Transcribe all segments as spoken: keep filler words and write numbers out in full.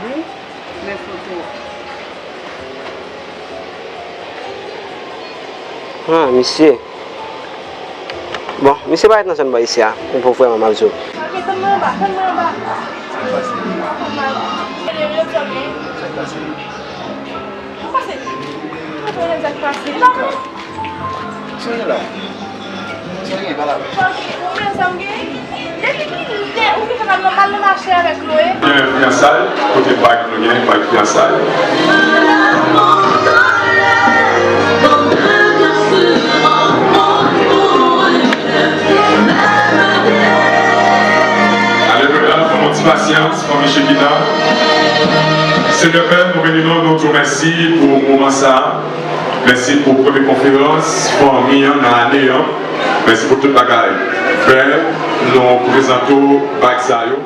Men foto. Ah, misye. Bon, misye parèt nan zòn bò isi a. Ou pou vrèman m ap di w. Ok, tann mwen anba, tann mwen anba. Tann mwen anba. Sa k pase? Sa k pase? Sa k pase? Sa k pase? Sa w ye la? Sa w ye, pale avè m. Depi kilè ou fin fè mal nan mache avèk Chloé? Gen fiyansay, kote bag nou gen, bag fiyansay. Alelouya, pran yon ti pasyans, fanmi Chekina. Senyè Pè, nou beni non, nou di w mèsi pou moman sa a. Mèsi pou premye konferans fanmi an nan ane an. Mèsi pou tout bagay. Pè, nou prezante w bag sa yo.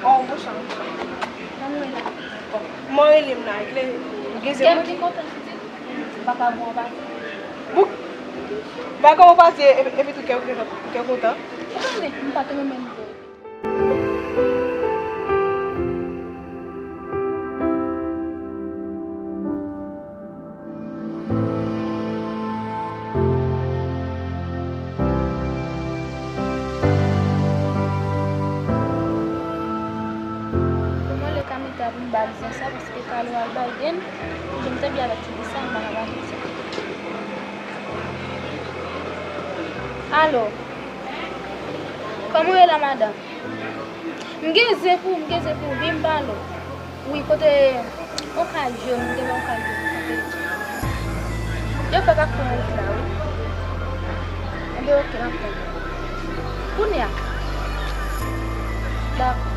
Oh, mwen chanje. Mwen rele m la, rele. Gen se mwen ki kontan, pitit. M pa ka bon pati. Bou, pa ka bon pati, epi, epi tou kè, kè, kè kontan. Ou konnen, m pa t renmen l vre. Pou mwen, le kamita pou m ba l sa, paske Kalo al Biden, pou m te byen avèk ti fi sa, m pa ka ba l sa. Alo? Kòman w ye la, madanm? M gen zen pou ou, m gen zen pou ou, vin m pale w. Wi, kote okazyon, m te wè okazyon, m te di. Yo fèk ap fè yon wout la, wi. Enben, oke, m ap tann ou. Kounye a. Dakò.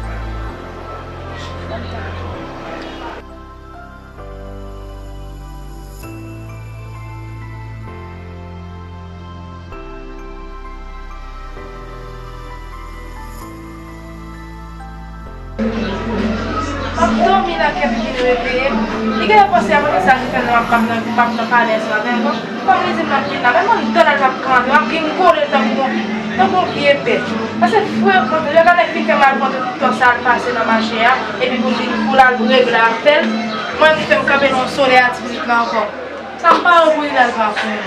Ban m tann ou. M ap dòmi la, kè m vin reveye m. Li genlè panse a kote sa ki fè m ap, m ap nan, m ap nan palè ansanm avè l ankò. Kòm li di m l ap vin la, men mwen m tande l ap kanpe, m ap vin kole l tankou, tankou yon vye bèt. Paske frekan, lè gade fin fè m al pran tout tan sa l pase nan mache a, epi pou l vin, pou l al regle afè l, mwen li fè m kanpe nan yon solèy a ti pitit la ankò. Sa m pa wè pou li la, l pa konnen.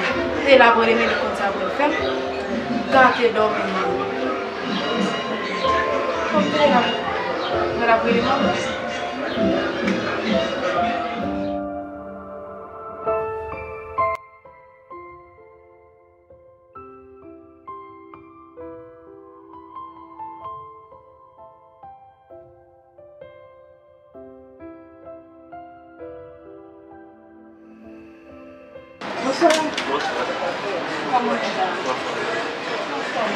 Li la pou li, men li konn sa pou l fè m. Gate dòmi mwen. Kòm te la, mwen la pou li, mwen. Bonswa. Bonswa. Kòman w ye la? Anfòm. Anfòm.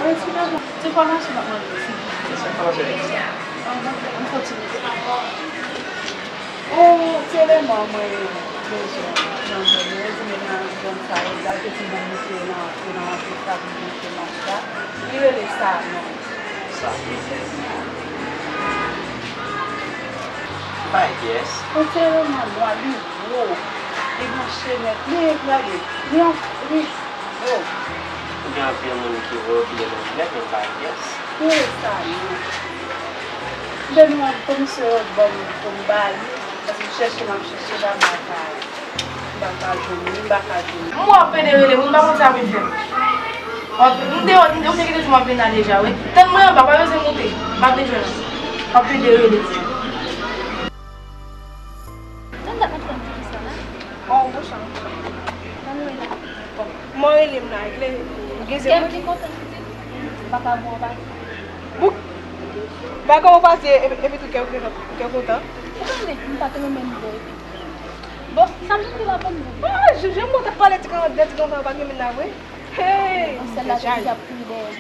Yon ti bagay, ti enfòmasyon m ap mande w, silvouplè. Ti enfòmasyon. Anhan, yon ti minit. Ou te renmen mwen bezwen nan zòn yo, di men nan zòn sa yo, gade ti moun misye nan, nan antre sa, pou misye mache la. Li rele Sanon. Sanon. Pa pyès. Ou te renmen nwa, li gwo, li gon chenèt, li gade, li an, li gwo. Ou gen anpil moun ki vre yo ki renmen nèt, men pa pyès. Ki rele Sanon. Mwen menm, komisè yo ban m pou m ba li, paske m chèche, m ap chèche, m pa ba li. M pa ka jwenn li, m pa ka jwenn li. M wè w ap pede rele m, m pa konn sa pou m fè. W ap, m te, m te, ou te kite di m w ap vin la deja, wi. Tann mwen anba, pa bezwen moute. M ap vin jwenn ou. W ap pede rele. Tann dat m ap tann ti fi sa la. Oh, mwen chanje. Kòman w ye la? Bon, mwen rele m la, rele. Gen se mwen ki kontan, pitit. M pa ka bon pati. Bou, pa ka bon pati, epi, epi tou kè, kè, kè kontan. Ou konnen, m pa t renmen l vre. Bon, sa m di la ban m di. Ah, je, je mwen t ap pale ti kan, de ti kan pa gen moun la vre. Hey, sèl la te ap kouri dèyè m.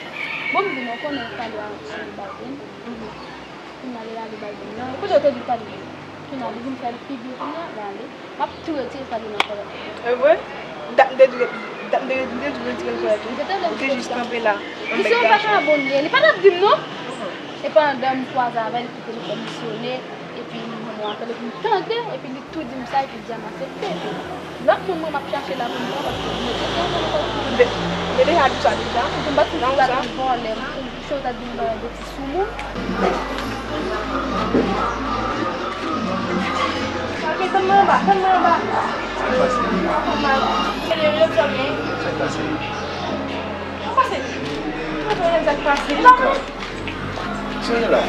Bon, m di nou konnen Kalo a antre Biden. Kounye a li ale Biden nan. Kote w te di Kalo ye? Kounye a li vin fè l pi byen kounye a, li ale. M ap tou retire sa de nan kòlèt. E vre? Dat m te di, dat m te, m te di retire l kòlèt ou. Ou te jis kanpe la. Misye pa ka abone, li pa t ap di m non. E pandan m kwaze avè l, li kite m kòm misyonè. Epi li ban mwen apèl, epi m tande, epi li tou di m sa, epi l di a m aksepte. Lòt moun mwen m ap chache la pou m pran, paske m mete kè ansanm avè l. M te, m te deja di w sa deja. Epi m pa t fin di bagay vòlè, m, m, si w ta di m bagay de ti soumoun. Tann mwen anba. Sa k pase? Mwen pa konn mal. Mwen pase. Mwen pa konn sa k pase. Sa w ye la?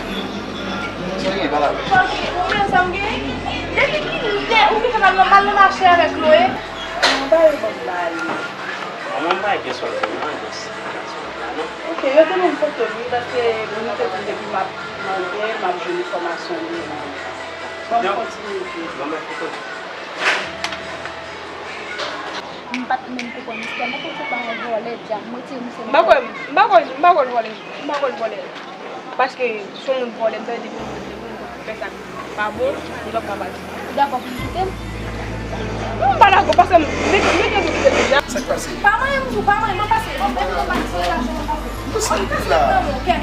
Sa w ye, pale avè m. Ok, ou menm sa m gen? Depi kilè ou fin fè mal nan, mal nan mache avèk Chloé? Anba yo ban m bale. Mwen pa gen sòt nan, non. Ok, yo te ban m foto l, wi, paske moun te di m depi m ap mande, m ap jwenn enfòmasyon li. Ban m kontinye. Ban mwen foto l. M pa t menm konprann istwa, mwen konn se pa yon vòlè, djab, mwen ti misye. M pa kwè, m pa kwè, m pa kwè l vòlè, m pa kwè l vòlè. Paske si yon moun vòlè, m tande depi yon moun, depi yon moun fè sa k pa bon, li p ap ka pati. Ou dakò pou m kite l? Non, m pa dakò, paske m, m, m te kite l deja. Sa k pase? Pa manyen m tou, pa manyen m, mwen pase, mwen pase, mwen pase, mwen pase.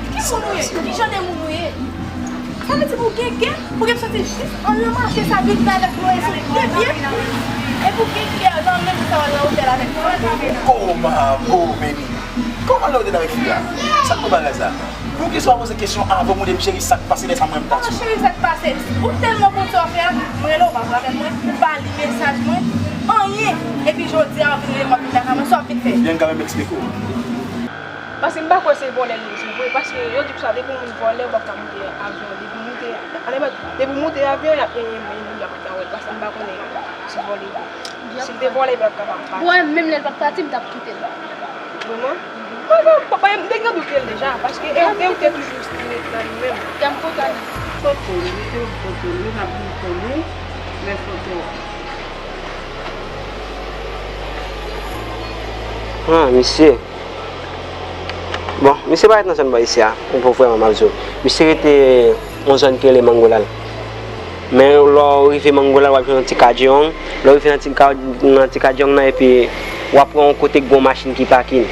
Ki moun ou ye? Ki jan de moun ou ye? Sa vle di pou gen kè, pou gen soti jis an nan mache sa vin fè avèk Chloé sou de pye, epi w gen kè nan menm sa w al nan otèl avèk Chloé. Kòman, Dominique? Kòman lè w te avèk fi a? Sa k pou bagay sa? Poukisa w poze kesyon avan m ou di m cheri sa k pase lè sa mwen m ta sou. Cheri sa k pase? Ou tèlman konn sa w ap fè a, m rele w pa pran avèk mwen, ou pa li mesaj mwen, anyen. Epi jodi a w vin rele m w ap vin lakay mwen, sa w ap vin fè? Byen, m ka menm eksplike w. Paske m pa kwè se vòlè l ye, se vre. Paske yo di konsa, depi yon moun vòlè, ou p ap ka moute avyon. Depi w moute, ann, depi w moute avyon, y ap, e, e, moun yo ap ka wè l. Paske m pa konnen si vòlè l ye. Si l te vòlè, li p ap kapab pati. Bon, menm lè l p ap pati, m t ap kite l. Vrèman? Mwen, mwen, mwen, mwen, m te gen dout l deja, paske e, e, ou te toujou strict nan li menm. Kè m kontan. Foto l, wi, te yon foto l, wi, m ap vin konnen, men foto a. Ah, misye. Bon, misye pa ret nan zòn bò isi a, pou vrèman m ap di w. Misye rete yon zòn ki rele Mangolal. Men lè w rive Mangolal, w ap jwenn yon ti kadjong. Lè w rive nan ti ka-, nan ti kadjong nan, epi w ap pran yon kote k gon machin ki pakin.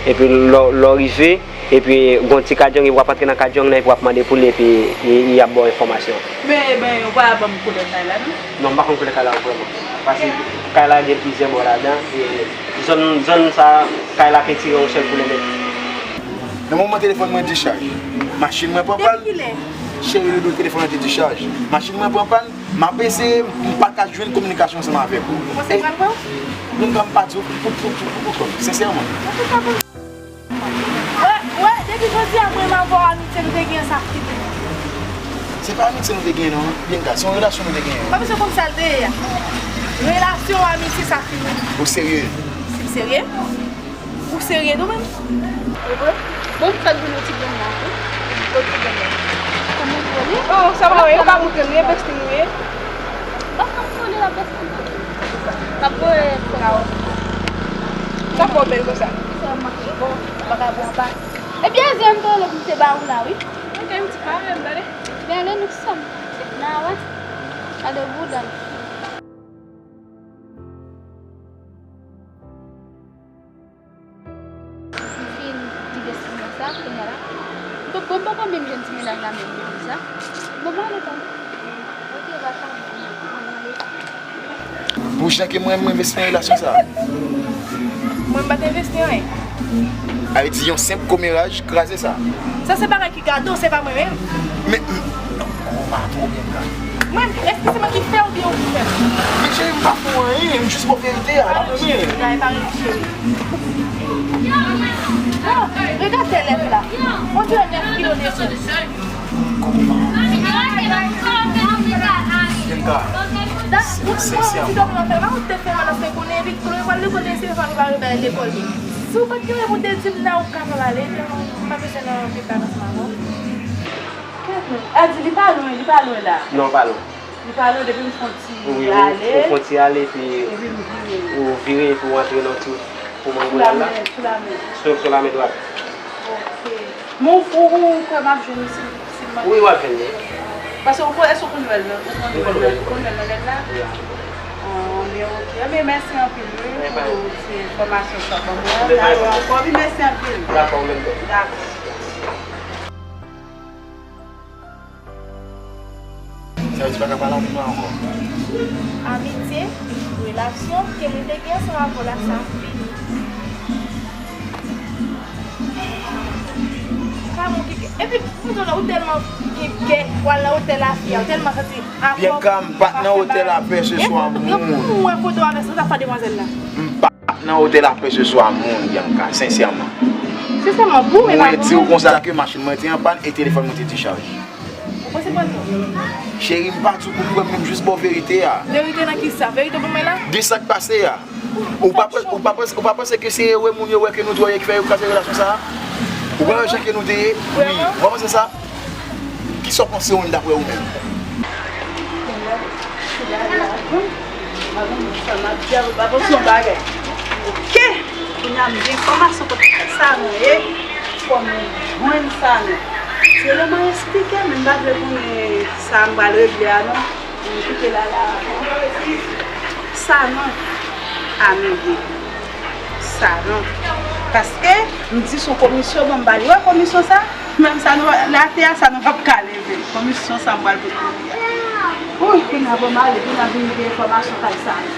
Epi lè, lè w rive, epi gon ti kadjong, epi w ap antre nan kadjong nan, epi w ap mande pou li, epi y, y ap ba w enfòmasyon. Men, men, ou pa ban m koulè kay la, non? Non, m pa konn koulè kay la vrèman. Paske kay la gen plizyè bò ladan, e zòn, zòn sa, kay la pentire yon sèl koulè nèt. Nan moman telefòn mwen dichaj, machin mwen pran pàn. Depi kilè? Cheri, Doudou, telefòn mwen te dichaj. Machin mwen pran pàn, m ap eseye, m pa ka jwenn kominikasyon ansanm avèk ou. Ou panse m pral pran? Non, m pa di w pou, pou, pou, pou, pou kòm, sensèman. Wè, wè, depi jodi a, mwen menm avè w, amitye nou te gen sa fini. Se pa amitye nou te gen, non, Bianca, se yon relasyon nou te gen. Pa bezwen konn sa l te ye a. Relasyon, amitye, sa fini. Ou serye? Si m serye? Ou serye tou menm? E vre? Bon, m fèk vin yon ti grenn la tou. Yon ti grenn la. Kòman w rele? Oh, sa va, wi, ou ka moute m, li envesti m, wi. Bak ap rele, l ap envesti m. L ap voye. Sa fè w bèl konsa? Sa mache. Bon, bagay bon anba. Ebyen, zen m te rele pou m te ba ou la, wi. Ok, m ti pale, m tande. Ebyen, ale nou sanm. N a avanse. Gade bouda m. M fin di destine sa, kounye a la. Bon, bon, m poko menm jwenn ti mennaj la menm pou di sa. Bon, m ale tande. Ok, baka, m ale. Pou jan ke mwen, mwen envesti nan relasyon sa. Mwen, m pa t envesti anyen. Sa vle di yon senp komeraj kraze sa. Sa se bagay ki gade w, se pa mwen menm. Men, m, non, kòman w pa twò byen gade? Mwen, èske se mwen ki fè oubyen ou ki fè? Men cheri, m pa fè w anyen, m jis ba w verite a, pa mwen menm. Bagay pa rele cheri. Oh, regade tèlèt la. On dirait nèf kilo de sèl. Kòman? Bianca, sensèman. Si w pa t gen yon pou te di m nan, ou pa pral ale, m pa bezwen nan anpil bagay ansanm avè w. Kèt non. A di li pa lwen, li pa lwen la. Non, pa lwen. Li pa lwen, depi m fè yon ti ale. Wi, ou, ou fè yon ti ale, epi ou vire, epi ou antre nan ti wout pou Mangolal la. Sou lamè, sou lamè. Sou, sou lamè dwat. Ok. Men ou, ou, ou kwè m ap jwenn li si, si m mande? Wi, w ap jwenn li. Paske ou konn, èske ou konn wè l nan, ou konn wè l nan, ou konn wè l nan lèt la? Wi. Ah, men ok. Ebyen, mèsi anpil, wi, pou ti enfòmasyon sa w ban mwen an. Dakò, ankò, wi, mèsi anpil. Dakò, ou menm tou. Dakò. Sa vle di pa ka pale avè mwen ankò. Amitye, relasyon ke nou te gen ansanm avè w la, sa fini. Pa Epi, ou tèlman gen kè, w al nan otèl a fi a, ou tèlman santi afè. Byenka, m pa t nan otèl a pèseswa moun. Depi m wè foto avè sa, sa fè demwazèl la. M pa t nan otèl a pèseswa moun, Byenka, sensèman. Sensèman, pou mwen pa di w konsa ke machin mwen te an pàn e telefòn mwen te dichaj. Ou panse pran tan? Cheri, m pa di w pou m kwè, men m jis ba w verite a. Verite nan kisa? Verite pou mwen la? De sa k pase a. Ou pa, ou pa panse, ou pa panse ke se erè moun yo wè ke nou t wè yo ki fè yo kraze relasyon sa a? Ou pa wè jan ke nou te ye? Wi, ou pa panse sa? Kisa w panse ou menm, daprè ou menm? Ok. Kounye a m gen enfòmasyon kote sa nou ye. Fò m jwenn sa nou. Se lè mwen eksplike, men m pa vle konnen sa m pral regle a non. Mwen kite la la. Sanon. Amèn. Sanon. Paske m di sou komisyon, bon, m ba li wè komisyon sa. Menm Sanon, la te a Sanon p ap ka leve. Komisyon sa m pral pote pou li a. Wi, kounye a bon, m ale, kounye a vin gen enfòmasyon kay Sanon.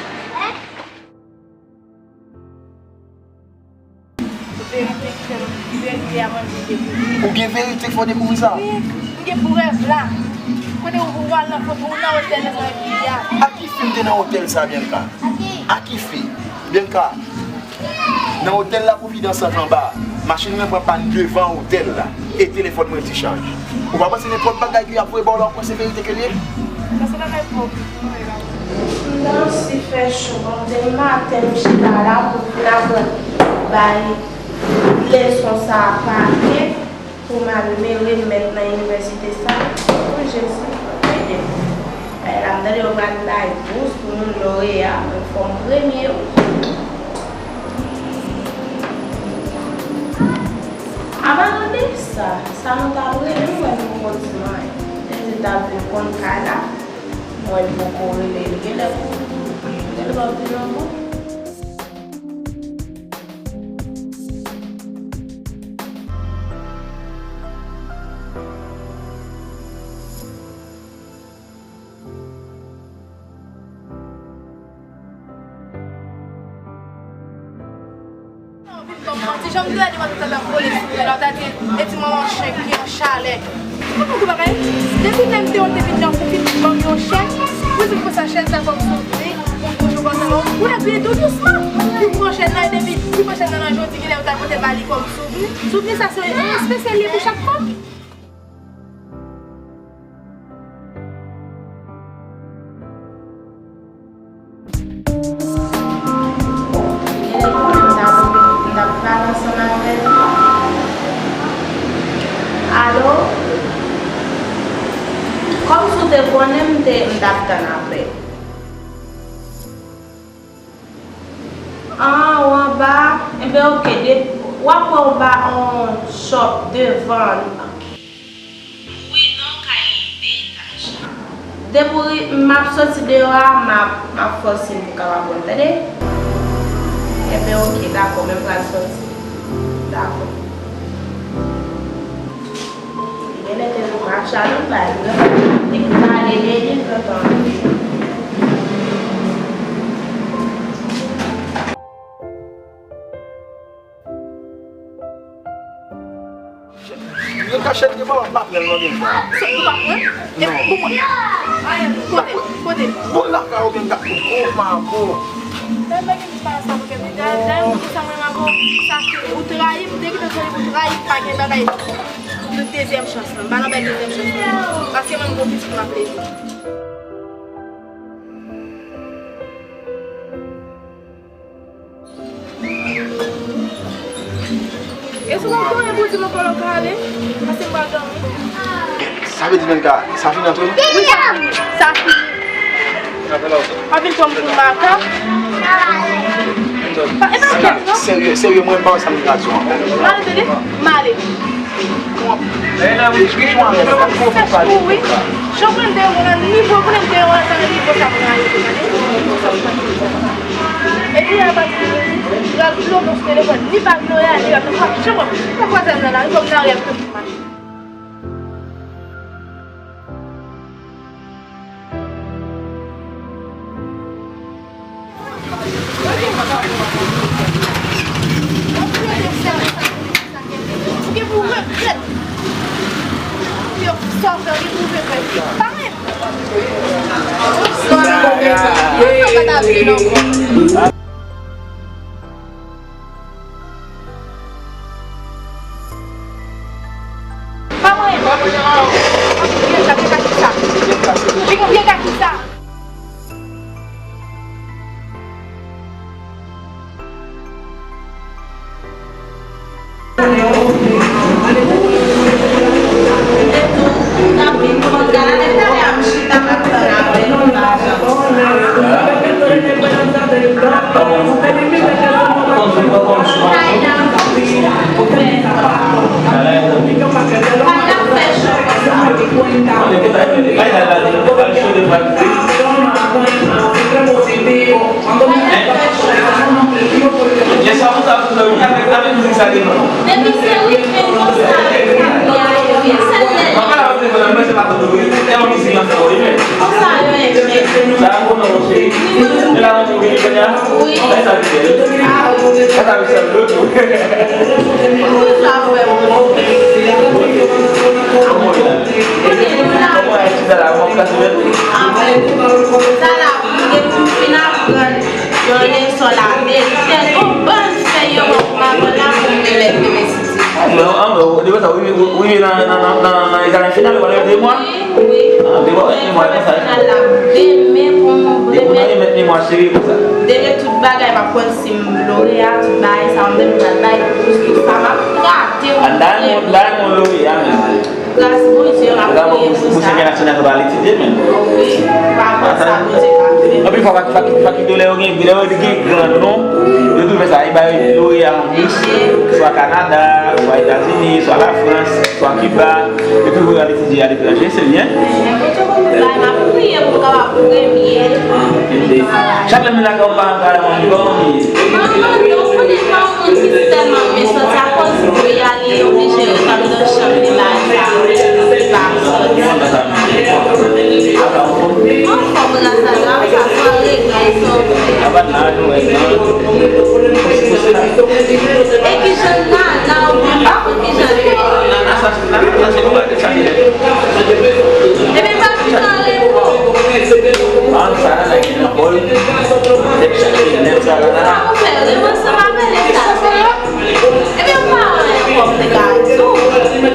Verite ki fè m, verite a mwen vin dekouvri. Ou gen verite k fè w dekouvri sa? Wi, m gen prèv la. Kote ou, ou al nan foto, ou nan otèl nan sa epi a. A ki fi m te nan otèl sa, Byenka? A ki fi? Byenka, nan otèl la Pwovidans anba, machin mwen pran pàn devan otèl la, e telefòn mwen dichaj. Ou pa panse nenpòt bagay ki ap voye ba w la, ou panse verite ke l ye? Sa se bagay pwòp. M nan si fè cho, bon, demen maten m chita la pou m vin aprann bay leson sa a pa byen, pou m al me remèt nan inivèsite sa. O Jezi, ede m. Bagay la, m tande yo pral bay bous pou moun loreya, men fò m premye wi. Apadan de sa, sa nou t ap rele m, mwen poko di m anyen. Te di l t ap vin konn kay la. Mwen poko rele l, genlè pou, genlè l p ap vin ankò. Ou vin ban m manti, jan m te di w talè, ou vole sou mwen la, ou ta di, e ti manman chen ki an chalè. Ou konprann bagay? Depi lè m te wè w te vin nan, ou vin ban m yon chèz, ou se konsa chèz la fò m soutni, ou, ou jwe konsa, ou ta di tou dousman. Ou pran chèz la, e depi, ou pran chèz la nan jodi, genlè ou ta pote ba li kòm souvni. Souvni sa se yon espesyal li pou chak fwa. Genlè m t ap, m t ap pale ansanm avè l. Alo? Kòmsi w te konnen m te, m t ap tann apèl. Ah, ou anba? Enben, oke, de, w ap wè w ba on chòp devan. Wi, non, kay de etaj. Depi w ri-, m ap soti deyò a, m ap, m ap fè w siy pou w kapab wè m, tande? Enben, oke, dakò, men m pral soti. Dakò. Genlè te nou mache a nan bay, nou epi pale de li, nou tann. Byenka chèn gen mwen, m pa pran l non, Byenka. Ou pa pran? E pou mwen. Kote? Kote? Bon, lakay ou, Byenka. Oh, manbo. Dayè, dayè, m te kite w trayi m, depi w trayi m, pa gen bagay. Dezyèm chans lan. M pa nan bay dezyèm chans lan. Paske mwen, m gon pitit m ap leve. E si w pa konnen pou di m ankò lè w ka ale, paske m pral dòmi. Sa vle di, Byenka, sa fini antre? Wi, sa fini. Sa fini. Pa vin pran m pou makak. Pa, e pa kèt, non. Serye, serye, mwen, m pa wè sa m ka di w ankò. M ale, tande. M ale. Jan konnen m te wè w nan nivo, konnen m te wè w nan nivo sa pou n ale, tande. Epi a pati de jodi, rad dlo mwen sou telefòn, ni pa Gloria, ni pa, pa janm wè m. Pa kwaze m nan lari, fò m nan lari ak tout machin. Ou gen pou regrèt. Sa w fè, li twouve vre. Pa renmen. Sa w fè pa ta vin ankò. Pa mwen. Vin vye kaki sa. Vin vye kaki sa. Depi se wikend konsa, konsa yo enmen. Wi. Sa la, m gen pou m fin aprann yon leson la, men tèt, yon bann fèy yo ban pou m aprann la pou m remèt yo, men si Dye vle. Anmè, anmè, depi sa, wi, wi, wi, nan, nan, nan, nan, nan egzamen final, yo pral remèt memwa. Wi, wi. Ah, depi w remèt memwa, e konsa. Final la, demen pou m, depi w remèt memwa, se konsa. Demen tout bagay, m ap konn si m loreya, tout bagay sa, m menm pral bay bous, tout sa, m ap grate, m ap grate. Bay yon loreya, men. Gras Bondye, m ap priye pou sa. Pou senkè nasyonal nou pral etidye, men. Wi, pa konn sa Bondye ka fè. Anpil fwa, fak, fak, fak ki lè yo gen, lè yo gen gran non, yo toujou fè sa, yo bay loreya yon bous, swa Kanada, swa Etazini, swa Lafrans, swa Kiba, yo toujou al etidye aletranje, se byen. Bay, m ap priye pou m kapab premye. Chak lè m vin lakay ou, m pa antre lakay ou, m pa antre. Non, non, non, ou konnen pa yon moun ki tèlman renmen sòti akoz pou y ale oblije ret anndan chanm li bay sa, li pa sòti. Anfòm, gras a Dye, sa, sa regle, sa. E kijan Nana, ou konn kijan l ye? Nana, sa, Nana, sa, se yon bagay de sa, li ye. Ebyen, pa kijan l ye, bon. An, sa, Nana, ki nan bòl. Tèt chaje, nèg sa, Nana. Sa ou fè, revanj sa pa bèl, e sa, se. Ebyen, m pa wè ankò, m te ka di w.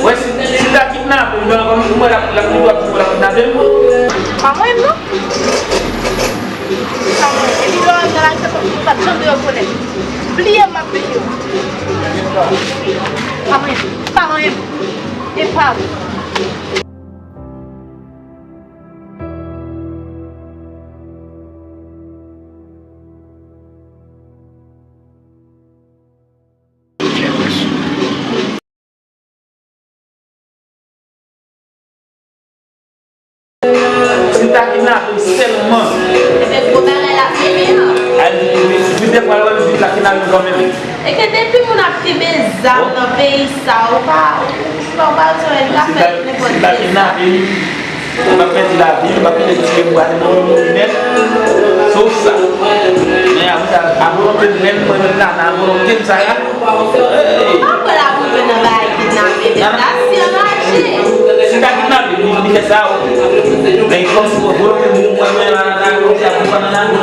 Wè, si, si l ta kidnape m, mwen, mwen, l ap, l ap, l ap, l ap kidnape m. Pa mwen, non. Sa mwen. Epi lè w al nan lari, se kòmsi w pa t janm rekonèt. Bliye m, m ap bliye w. Pa mwen. Pa mwen. E pa mwen. Si w ta kidnape m sèlman. Ebyen, gwo bagay l ap mennen an. Al di, wi, wi, dèfwa, lè w di l ta kidnape m kanmenm. E ke depi moun ap kenbe zam nan peyi sa, ou pa, ou pa bezwen, li ka fè nenpòt bagay. Si l ta kidnape m, m ap pèdi lavi m, m ap kite ti pye m prale nan yon mouri nèt. Sof sa. Men apre sa, a volonte m menm, mwen menm Nana, a volonte m sa la. Hey! Ou pa kwè l ap rive nan bagay kidnape nèt la, si anraje. Si l ta kidnape m, li, li fè sa, wi. Men kòm si volonte m, mwen menm Nana, kòm si a pou Nana.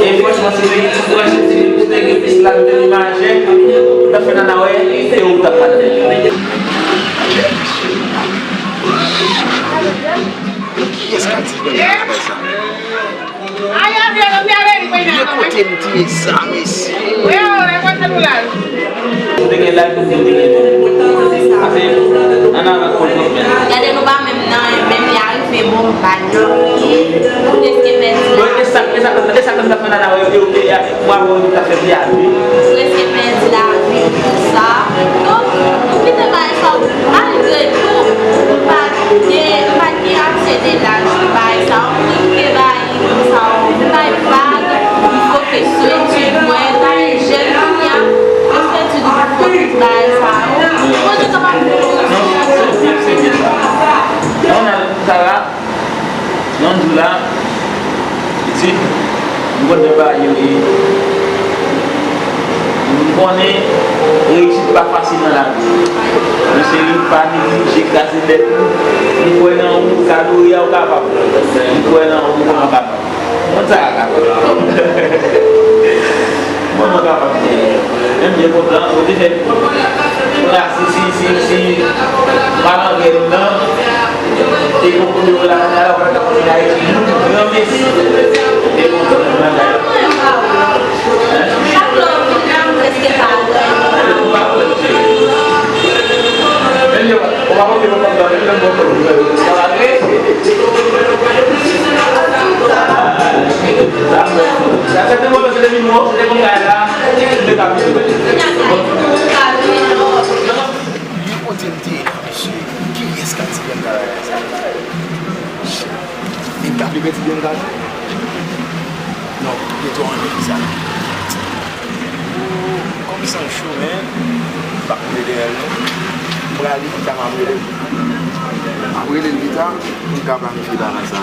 E franchman, si te gen ti branch, si te gen plis la, nou te vin mache, nou t ap fè Nana wè, se ou k t ap pale. Kiyès k ap di bagay sa? Ye kote m te ye sa, mesye. Ou te gen laj, ou te gen laj. Ase, ann al ak kòd mwen. Gade nou pa menm nan, menm lè arive bon, m pa nan anyen. Ou prèske pèdi la. Bon, e sa, e sa, e sa k ap fè nan la, e, e, e, mwa, mwa, ou ta fè vyabi. Ou prèske pèdi lavi pou sa. Donk, nou kite bagay sa, malgre tou, m pa gen, m pa gen ase de laj pou bagay sa, m kite bagay sa, m bay vag, m fokis sou etid mwen, m jèn kounye a, m fè etid, m fokis bagay sa yo. Mwen te kapab. Non, non, se byen, se byen sa. Non, non, sa la, yon jou la, etid, m Bon, men bagay yo ye. M konnen reyisit pa fasil nan lavi. Mesye, pa neglije kraze tèt ou. M kwè nan ou, Kaloria, ou kapab. M kwè nan ou, ou kapab. Mwen sa ka kapab. Mwen, mwen kapab. Menm byen kontan, ou te fè. Kounya, si, si, si, si, malandren nou nan, te gon kote yo la, la, la, la, la, Ayiti, nou, nou, nou, nou, nou, nou, nou, Li kote m te ye la, mesye. Kiyès k ap di Bianca bagay sa? Shit. E m t ap li pèdi Bianca tou? Non, li twò renmen fi sa. Ooh, kòm san cho, men m p ap rele dèyè l, non. M prale, pita m ap rele l. M ap rele l pita pou n ka planifye bagay sa.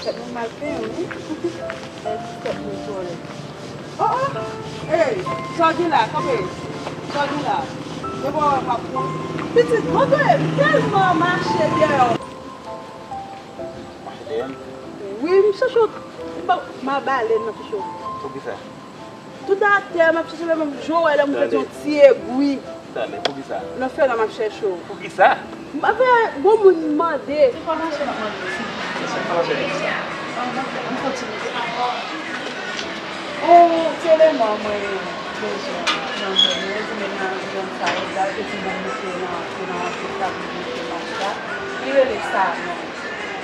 Tèt mwen mal fè, wi. Tèt mwen twò rèd. Oh, oh! Ey, sa w gen la, kanpe. Sa w gen la. Depi w ap pran. Pitit, mwen tèlman mache deyò. Mache deyò m? Wi, m chèche w. M ba, m a bale nan chèche w. Poukisa? Tout atè, m ap chèche w, menm jan w wè lè m fè yon ti egwi. Talè, poukisa? Nan fè la, m ap chèche w. Poukisa? M ap fè bon moun mande. Se fòmasyon m ap mande w, silvouplè. Se fòmasyon ki sa? An, an, an, fò ti mete. O, se eleman mwen bezwen nan zòn nan, di men nan zòn sa yo, gade ti moun mete nan, nan anfis la, pou mete mach la. Li rele Sanon.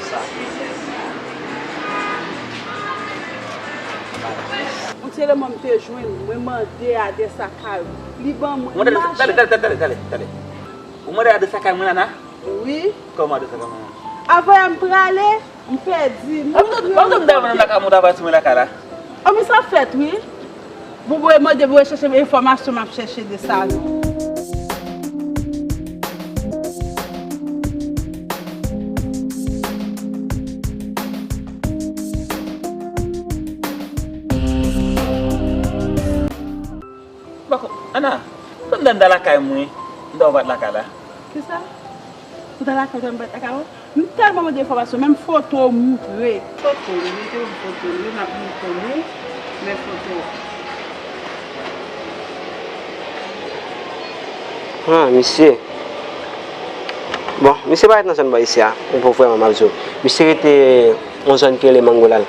Sa ki fè sa? Yon ti eleman m te jwenn, mwen mande adrès lakay ou. Li ban mwen, li mache. Talè, talè, talè, talè, talè. Ou mande adrès lakay mwen, Ana? Wi. Kòman adrès lakay mwen? Avanyè m prale, m pèdi. Kòman m ta vin lakay mwen, ta pati mwen lakay la? An, men sa fèt, wi. Bon, bon, mande pou chèche enfòmasyon, m ap chèche de sa, non. Bako, Ana, konn dan nan lakay mwen, m ta w pa t lakay la. Kisa? Ou ta lakay, ou ta m pa t lakay ou? M tèlman mande enfòmasyon, menm foto w montre. Foto, li te yon foto, li n ap montre nou, men foto. Ah, misye. Bon, misye pa ret nan zòn bò isi a, pou vrèman m ap di w. Misye rete yon zòn ki rele Mangolal.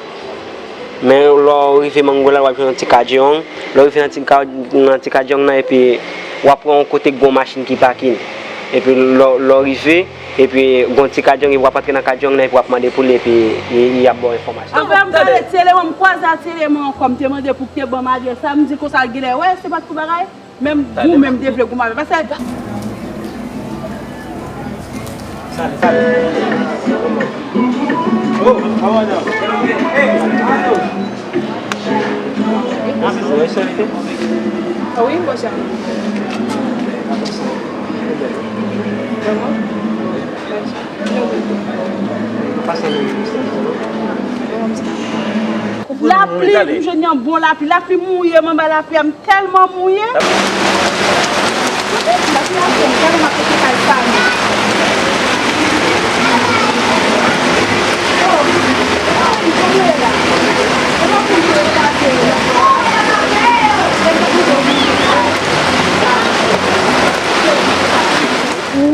Men lè w rive Mangolal, w ap jwenn yon ti kadjong. Lè w rive nan ti ka-, nan ti kadjong nan, epi w ap pran yon kote k gon machin ki pakin. Epi lè, lè w rive, epi gon ti kadjong, epi w ap antre nan kadjong nan, epi w ap mande pou li, epi y, y ap ba w enfòmasyon. Avè m pale ti eleman, m kwaze a ti eleman ankò, m te mande pou ke ban m adrès la, m di konsa l genlè wè, se pa t pou bagay. Menm goumen m te vle goumen avè l, paske. Sale, sale. Oh, how are you? Hey, how are you? Ah wi, bonswa. Kòman? Bonswa. Pase nou. Lapli, m jwenn yon bon lapli. Lapli mouye m anba lapli a, m tèlman mouye. Lapli a fè m tèlman m ap rete kay pa m.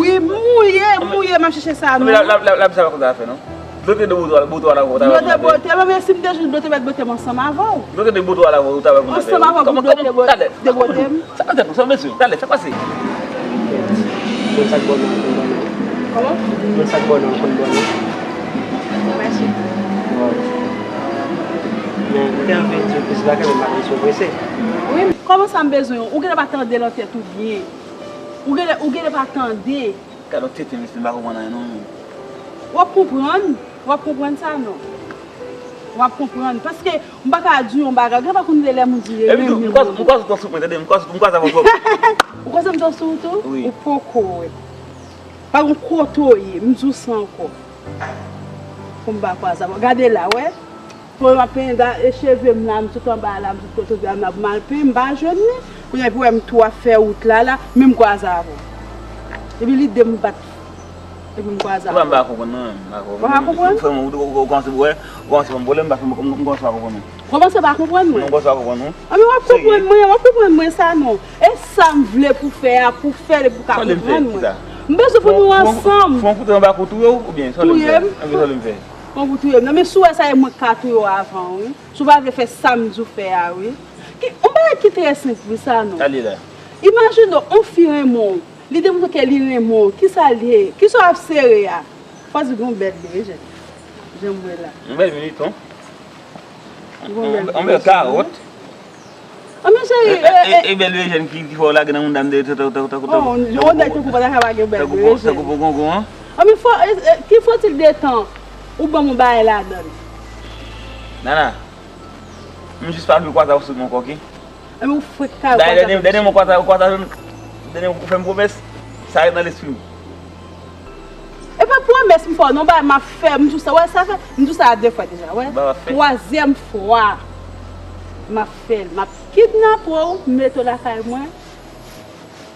Wi, mouye, mouye, m ap chèche sa, non. Lapli sa pa konn sa fè, non. Dlo te dlo bouton an avè w, ou ta wè. Dlo te bwote m, men si m te jwenn dlo te mèt bwote m ansanm avè w. Dlo te dlo bouton an avè w, ou ta wè moun nan. Ansanm avè w pou dlo te bwote m. Sa pa tèt nou, sa mesye, talè, sa pase. Moun sa k bò nan konn bò nan. Kòman? Moun sa k bò nan konn bò nan. Mèsi. Bon. Men, m te anvi di w plis bagay, men m pa konn si w prese. Wi, kòman sa m bezwen w? Ou genlè pa tande nan tèt ou byen. Ou genlè, ou genlè pa tande. Gad yon tenten, mesye, m pa konprann anyen non, menm. W ap konprann, w ap konprann sa, non. W ap konprann. Paske, m pa ka di yon bagay, gen pa konn lè moun di li renmen moun. Epi tou, m kwè, m kwè sou tan sou mwen, tande, m kwè, m kwè sa fò twòp. Ou kwè m tan sou ou tou? Wi. Ou poko wè. Pa gon kote w ye, m di w sa ankò. Pou m pa kwaze avè w. Gade la, wè. Pou m ap penyen da, e cheve m la, m sot anba la, m sot kote m la, m ap mal penyen, m pa jwenn li. Kounye a, epi w wè m tou ap fè wout la, la, men m kwaze avè w. Epi lide m bat, epi m kwaze avè w. Ou pa konprann, non, m pa konprann. Ou pa konprann? Ou kòmanse wè, ou kòmanse fè m pwoblèm, paske m, m, m kòmanse pa konprann ou. Kòmanse pa konprann mwen? Non, m kòmanse pa konprann ou. Anben, w ap konprann mwen, w ap konprann mwen sa, non. E sa m vle pou fè a, pou fè li pou ka konprann mwen. M bezwen pou nou ansanm. Fò m fout anba kou touye w, oubyen sa w vle m fè? Touye m? Oubyen sa w vle m fè? Fò m pou touye m. Non, men si w wè sa, e mwen k ka touye w avan, wi. Si w pa vle fè sa m di w fè a, wi. Ki, yon bagay ki trè senp, wi, sa, non. Sa l ye la? Imajine w, yon fi renmen w. Li demontre ke li renmen w. Kisa l ye? Kisa w ap sere a? Fò di gon bèl bejèn. Jan m wè la. Yon bèl militon. Yon bèl karòt. Anben, cheri, e, e, e, e bèl bejèn ki, ki fè w lage nan mouda m de, tankou, tankou, tankou, tankou, yon nèg tankou w pa ta ka pa gen bèl bejèn. Tankou, tankou bonbon an. Anben, fò, e, e, ki fòtil de tan ou ban m yon bagay ladan l? Nana, m jis pa vle kwaze avè w sou mon kò, oke? Anben, ou frenk ka kwaze avè m. Dènye, dènye mwen kwaze, kwaze avè m, dènye ou fè m pwomès, sa ret nan lespri m. E pa pwomès m fè w non, bagay m ap fè, m di w sa, wè, sa fè, m di w sa a de fwa deja, wè. Twazyèm fwa, m ap fè l, m ap kidnape w, m mete w lakay mwen,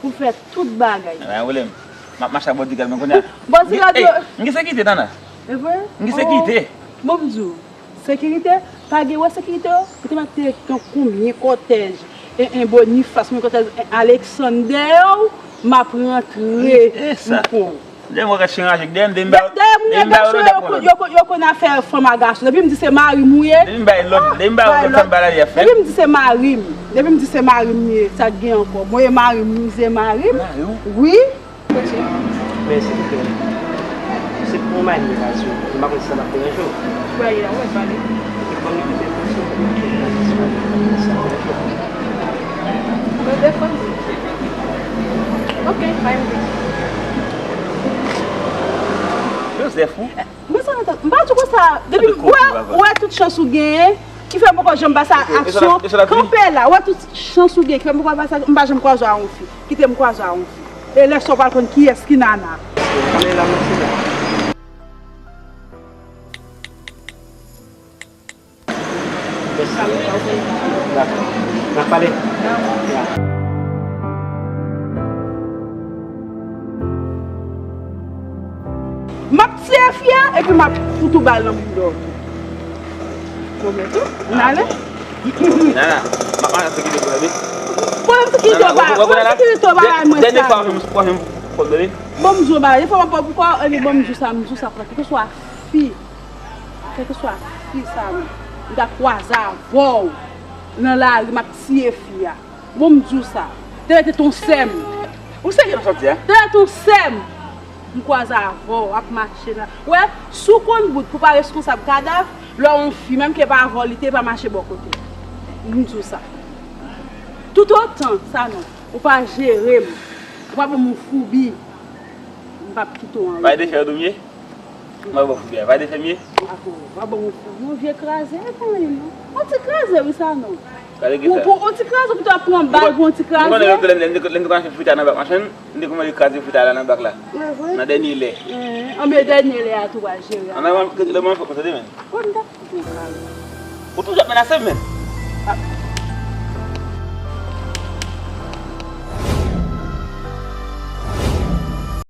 pou fè tout bagay. Anben, pa gen pwoblèm. M ap mache ak bodyguard mwen kounye a. Bodyguard yo. M gen sekirite, Nana. E vre? M gen sekirite. Bon, m di w. Sekirite, pa gen wè sekirite yo, ou te mèt te gen konbyen kòtèj, e, e Bonifas, konbyen kòtèj, e Alexander yo, m ap rantre, m pran. Lè m wè kat chen raje k dèyè m, depi m ba yo, depi m ba yo lòd, y ap pran lòd. Yo konn afè fanm a gason. Depi m di se mari m ou ye. Depi m ba yo lòd, depi m ba yo lòd, sa m ba la, y ap fè. Depi m di se mari m. Depi m di se mari m ye, sa k gen ankò? Mwen e mari m, m se mari m. Mari w? Wi. Men silvouplè, se pou yon mari m pase, m pa konn si sa p ap deranje w. Ou pa ye la, ou mèt pale. Ban m kite pou sou. Mwen defann li. Ok, pa yon pwoblèm. Joseph, ou? Mwen sa nan tèt, m pa di w konsa, depi m wè, ou wè tout chans ou genyen, ki fè m poko janm pase a aksyon, kanpe la, ou wè tout chans ou genyen, ki fè m poko pase a aksyon, m pa janm kwaze a yon fi, kite m kwaze a yon fi. E lè sa w pral konn kiyès ki Nana. N ap pale. M ap tiye fi a, epi m ap fout ou bal nan bouda w tou. Pwoblèm tou, n ale. Nana, m ap mache sekirite pou tande. Pwoblèm sekirite w pa, pwoblèm sekirite w pa bay mwen sa. Dènye fwa w fè m, w fè m pwoblèm. Bon, m di w bagay, dèfwa m ap pran pou kò, epi bon, m di w sa, m di w sa, kèlkeswa fi, kèlkeswa fi sa, m ta kwaze avè w nan lari, m ap tiye fi a. Bon, m di w sa. Te rete ton sè m. Ou serye nan sòti a? Te rete ton sè m. M kwaze avè w, ap mache la. Wè, si w konn bout pou pa reskonsab kadav, lè yon fi, menm ke pa avè w li te, pa mache bò kote. M di w sa. Toutotan, sa non, ou pa jere m, ou pa ban m yon foubi, m p ap kite w anyen. Bay de fè w dou m ye? M ap ba w foubi a. Bay de fè m ye? Apo, w ap ban m yon foubi, yon vye kraze, e pa anyen non. Yon ti kraze, wi, sa non. Gade ki sa. Pou, pou yon ti kraze, ou pito ap pran bal pou yon ti kraze. Mwen konnen lòt lè m te, lè m te konn achte frita nan bak machann, m te konn mande kraze frita la nan bak la. Nan dènye lè. Anben dènye lè a tou pral jere. An avan, lè mwen fè konsa de men. Ou toujou ap menase m men.